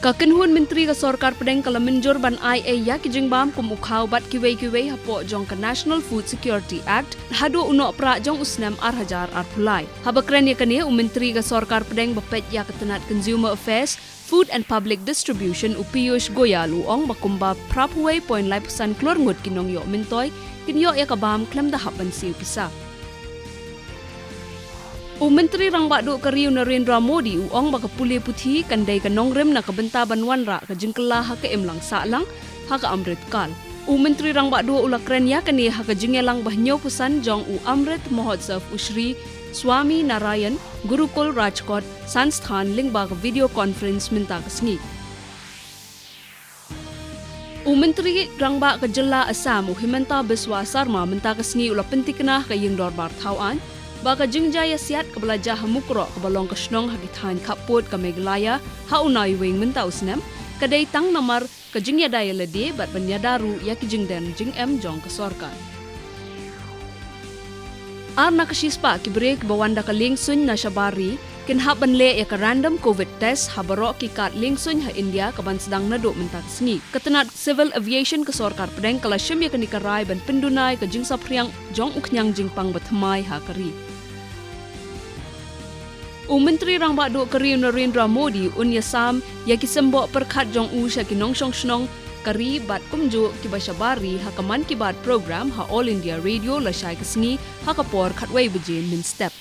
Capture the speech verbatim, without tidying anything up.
Ka kynhun myntri ka sorkar pdeng ka la mynjur ban ai ei ïa ki jingbam kum u khaw bad kiwei kiwei hapoh jong ka National Food Security Act haduh u Nohprah jong u snem ar hajar arphew lai. Haba kren ïa kane, u myntri ka sorkar pdeng ba peit ïa ka tnat Consumer Affairs, Food and Public Distribution, u Piyush Goyal, u ong ba kumba phra phew wei point lai phew san klur ngut ki nongïoh myntoi kin ïoh ïa ka bam khlem da hap ban siew pisa. U Myntri Rangbah Duh ka ri u Narendra Modi u ong ba ka pule puthi kan dei ka nongrim na ka bynta ban wanrah ka jingkylla ha ka imlang sahlang ha ka Amrit Kal. U Myntri Rangbah Duh u la kren ïa kane ha ka jingïalang ba hynñiew phew san jong u Amrit Mahotsav u Shri Swami Narayan Gurukul Rajkot Sansthan lyngba ka video conference mynta ka sngi. U Myntri Rangbah ka jylla Assam, u Himanta Biswa Sarma, mynta ka sngi u la pynthikna ha ka ïing dorbar thaw aiñ ba ka jingjia ïasiat kaba la jia ha Mukroh kaba long ka shnong ha ki thaiñ khappud ka Meghalaya ha u Naiwieng mynta u snem ka dei tang namar ka jingïada ïalade bad ban ïada ruh ïa ki jingdon jingem jong ka sorkar. Ar na ka shispah ki briew kiba wan da ka liengsuiñ na shabar ri kin hap ban leh ïa ka random covid test ha baroh ki kad liengsuiñ ha India kaban sdang naduh mynta ka sngi. Ka tnat Civil Aviation ka sorkar pdeng ka la shim ïa kane ka rai ban pynduna ïa ka jingsaphriang jong u khñiang jingpang bathymmai ha ka ri. U Myntri Rangbah Duh ka ri u Narendra Modi un ïasam ïa ki symboh pyrkhat jong u sha ki nongshong shnong ka ri bad kumjuh kiba shabar ri ha ka Mann Ki Baat program ha All India Radio lashai ka sngi ha ka por khatwei baje mynstep.